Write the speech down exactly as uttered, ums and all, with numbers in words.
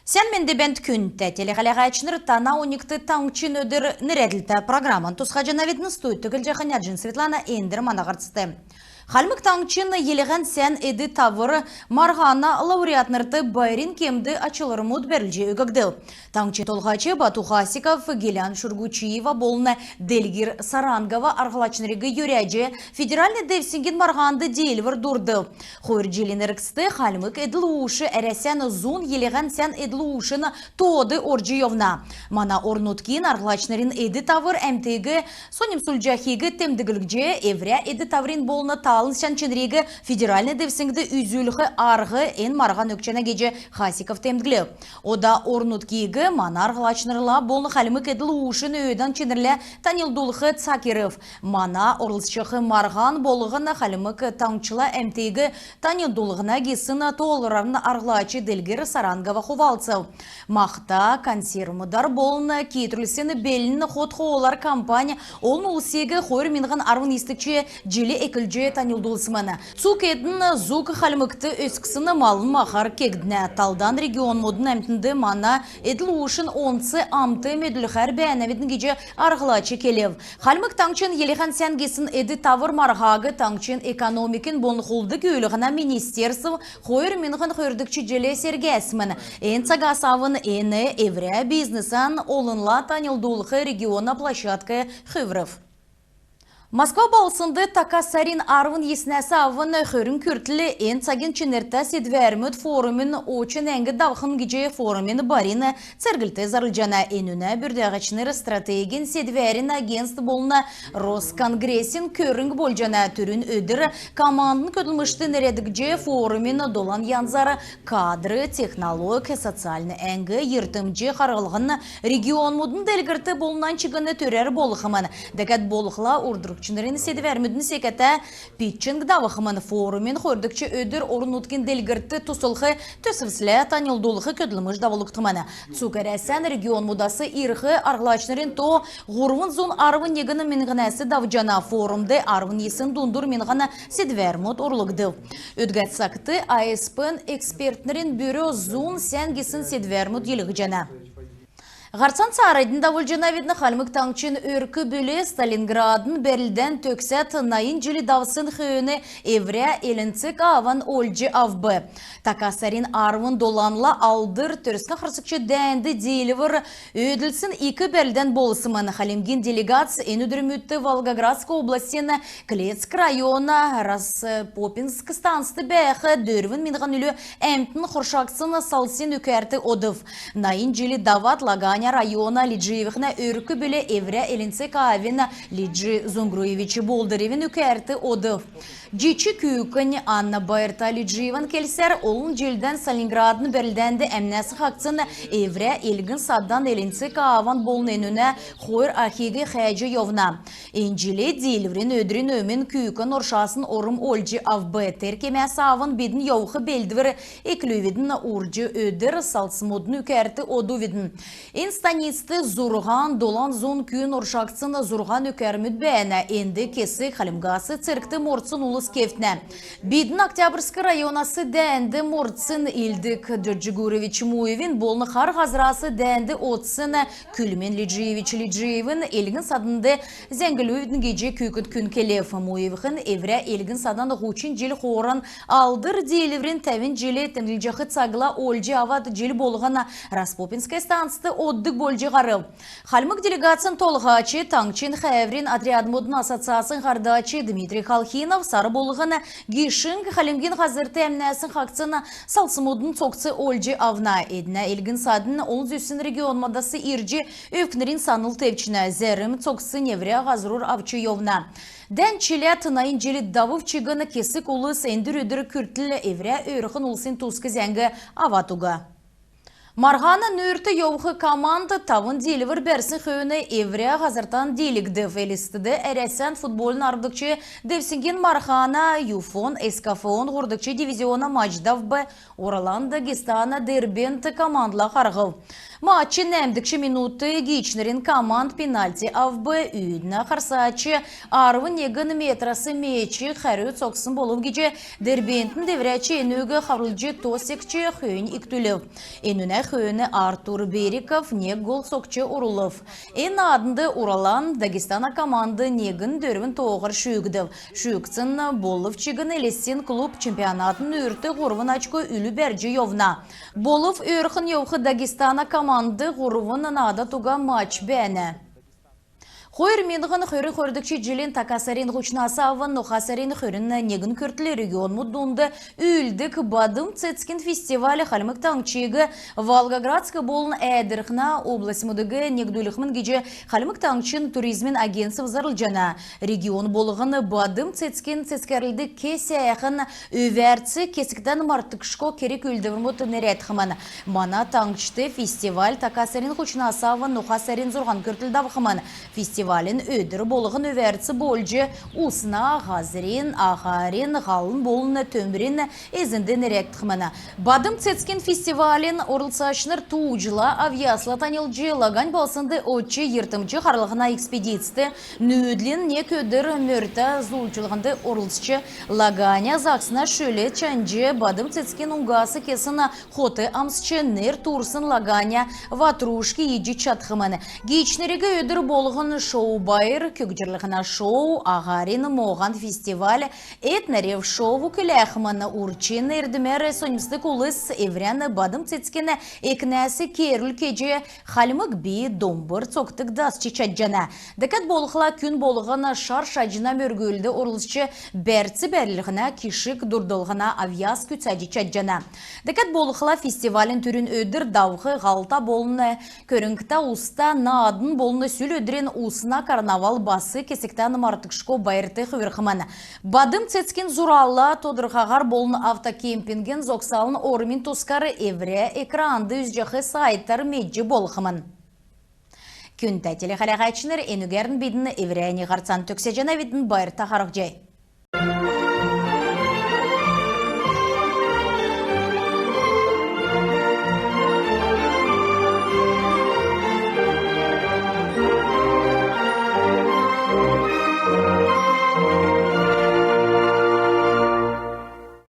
Сән менд бәәнт, күндтә телехәләгәчнр! Тана оньгт «Таңһчин өдр» нерәдлтә программан тусхаҗанавидн. Студьд көтлҗәхнь Аҗин Светлана. Эндр мана һарцд. Хальмг Таңһчин «Йилһән сән эд-тавр» марһана лауреатнрт байрин кемд ачлврмуд бәрүлҗ өггдв. Таңһчин Толһач Бату Хасиков, Гилян Шургучиева болн Делгир Сарангова арһлачнриг йөрәҗ, федеральн девсңгин марһанд диилвр дурдв. Хойр җилин эргцд хальмг эдл-уш Әрәсән зун йилһән сән эдл-ушин тоод орҗ йовна. Мана орн-нутгин арһлачнрин эд-тавр әмтиг соньмсулҗахиг темдглҗ, эврә эд-таврин болн талдан сән чинриг федеральн девсңгд үзүлх арһ эн марһан өгчәнә гиҗ Хасиков темдглв. Ода орн-нутгиг, мана арһлачнрла болн хальмг эдл-ушин өөдән чинрлә таньлдулх цаг ирв. Мана орлцҗах марһан болһн Хальмг Таңһчла әмтиг таньлдулһна гисн тоолврарн арһлач Делгир Сарангова хувалцв. «Махта» консервмудар болн киитрүлсн «Белн» хот-хоолар кампань олн улсиг хойр миңһн арвн йисдгч җил эклҗ таньлдулсмн. Цуг эдн зуг Хальмгт өсксн малын махар кегднә. Талдан регионмудын әмтнд мана эдл-ушин онц амт медүлхәр бәәнәвидн гиҗ арһлач келв. Хальмг Таңһчин «Йилһән сән гисн эд-тавр» марһаг таңһчин экономикин болн хулд-гүүлһнә министерств хойр миңһн хөрдгч җил сергәсмн. Эн цагас авн эн эврә бизнесән олнла таньлдулх региона площадк хүврв. Москва балһснд така сарин арвн йиснәс авн хөрн күртл эн цагин чинртә седвәрмүд форумин очн әңг давхмн гиҗ форумин барин церглт зарлҗана. Энүнә бүрдәгчнр стратегин седвәрин агентств болн Росконгрессин көрң болҗана. Түрүн өдр командн көдлмшт нерәдгдҗ, форумин долан янзар: кадр, технолог, социальн әңг, йиртмҗ харһлһн, регионмудын делгрлт болн нань чигн төрәр болхмн. Дәкәд болхла урдкчнрин седвәрмүдин секәтә питчинг давхмн. Форумин хойрдгч өдр орн-нутгин делгрлтд туслх төсвслә таньлдулх көдлмш давулгдхмн. Цуг Әрәсән регионмудас ирх арһлачнрин то һурвн зун арвн негн миңһнәс давҗана. Форумд арвн йисн дундур миңһн седвәрмүд орулгдв. Өдгә цагт АСП-н экспертнрин бюро зун сән гисн седвәрмүд йилһҗәнә. Һарцан цааранднь давулҗанавидн. Хальмг Таңһчин өрк-бүл Сталинградын бәрлдән төгсәд найн җил давсн хөөн эврә элнцг ааван олҗ авв. Така сарин арвн доланла Алдр Төрскән харсгч дәәнд диилвр өөдлсн ик бәрлдән болсмн. Хальмгин делегац эн өдрмүдт Волгоградск областин Клецк района Распопинск станцд бәәх дөрвн миңһн үлү әмтн хоршагдсн салдсин үкәрт одв. Найн җил давад Лаганя района Лиджиевхнә өрк-бүл эврә элнцг аавин Лиджи Зунгруевич Болдыревин үкәрт одв. Җич күүкн Анна Байрта Лиджиеван келсәр, олн җилдән Сталинградын бәрлдәнд әмнәсн хаһцсн эврә элгн-саддан элнцг ааван болн энүнә хойр ахиг хәәҗ йовна. Эн җил диилврин өдрин өмн күүкн оршасн орм олҗ авв. Тер кемәс авн бидн йовх белдвр эклүвидн. Урдк өдр салдсмудын үкәрт одувидн. Эн станицд зурһан долан зун күн оршагдсн зурһан үкәрмүд бәәнә. Энд кесг Хальмгас цергт мордсн улс кевтнә. Бидн Октябрьск районас дәәнд мордсн Илдк Джиджигурович Муевин болн Хар һазрас дәәнд одсн Күлмн Лиджиевич Лиджиевин элгн-саднд зәңглүвидн гиҗ күүкд күн келв. Муевхн эврә элгн-садан һучн җил хооран Алдр диилврин тәвн җил темдглҗәх цагла олҗ авад, җил болһн Распопинская станцд оддг болҗ һарв. Хальмг делегацин толһач, таңһчин хәәврин отрядмудын ассоциацин һардач Дмитрий Халхинов сар болһн гишң Хальмгин һазрт әмнәсн хаһцсн салдсмудын цогц олҗ авна. Эднә элгн-садн олн зүсн регионмудас ирҗ өвкнрин санл тевчнә. Зәрм цогцинь эврә һазрур авч йовна. Дән чиләд найн җил давв чигн, кесг улс эндр өдр күртл эврә өөрхн улсин туск зәңг авад уга. Марһана нүүрт йовх команд тавн диилвр бәрсн хөөн эврә һазртан диилгдв. Элстд Әрәсән футболын арвдгч девсңгин марһана ЮФО-н СКФО-н һурвдгч дивизиона матч давв. Орлан Дагестана Дербент командла харһв. Матчин нәәмдгч минутд гиичнрин команд пенальти авв. Үүднә харсач арвн негн метрәс мечиг хәрү цоксн болв гиҗ Дербентин деврәч энүг хаврлҗ, то секҗ, хөөннь икдүлв. Энүнә Хөөн Артур Бериков нег гол сокҗ орулв. Эн нааднд Уралан Дагестана команд негн дөрвн тооһар шүүгдв. Шүүгдсн болв чигн Элстин клуб чемпионатын үрт һурвн очко үлү бәрҗ йовна. Болв өөрхн йовх Дагестана команд һурвн наадад уга матч бәәнә. Хойр миңһн хөрн хойрдгч җилин така сарин һучнас авн ноха сарин хөрн негн күртл регионмуд дунд үүлддг Бадм цецгин фестиваль Хальмг Таңһчиг Волгоградск болн Әәдрхнә областьмудиг негдүлхмн гиҗ Хальмг Таңһчин туризмин агентств зарлҗана. Регион болһн бадм цецгин цецгәрлдг ке сәәхн өвәрц кесгтән мартгдшго керг-үүлдврмүд нерәдхмн. Мана таңһчд фестиваль така сарин һучнас авн ноха сарин зурһан күртл давхмн. Фестивалин өдр болһн өвәрц болҗ усна, һазрин, аһарин, һалын болн төмрин эзнд нерәдхмн. Бадм цецгин фестивалин орлцачнр тууҗла, авъясла таньлдҗ, Лагань балһснд одҗ йиртмҗ харлһна экспедицд нүүдлин нег өдр мөртә зуульчллһнд орлцҗ, Лаганя загсна шүл чанҗ, бадм цецгин уңгас кесн хот амсч, нер туурсн Лаганя ватрушки идҗ чадхмн. Гиичнриг өдр болһн шоу-байр, көгҗрлһнә шоу, аһарин мооһан фестиваль, этно-рев-шоу күләхмн. Урчин эрдмәр соньмсдг улс эврән бадм цецгин экнәс кеерүл кеҗ, хальмг би, домбр цокдг дасч чадҗана. Дәкәд болхла күн болһн шар шаҗна мөргүлд орлцҗ, бәрц бәрлһнә, кишг дурдлһна авъяс күцәҗ чадҗана. Дәкәд болхла фестивалин түрүн өдр давх һалта болн көрңгтә уста наадн болн сүл өдрин усна карнавал бас кесгтән мартгдшго байрт хүврхмн. Бадм цецгин зурала тодрхаһар болн автокемпингин зогсалын ормин тускар эврә экранд үзҗәх сайтар медҗ болхмн. Күндтә телехәләһәчнр, энүгәрн бидн эврәннь һарцан төгсәҗәнәвидн. Байрта харһцхай.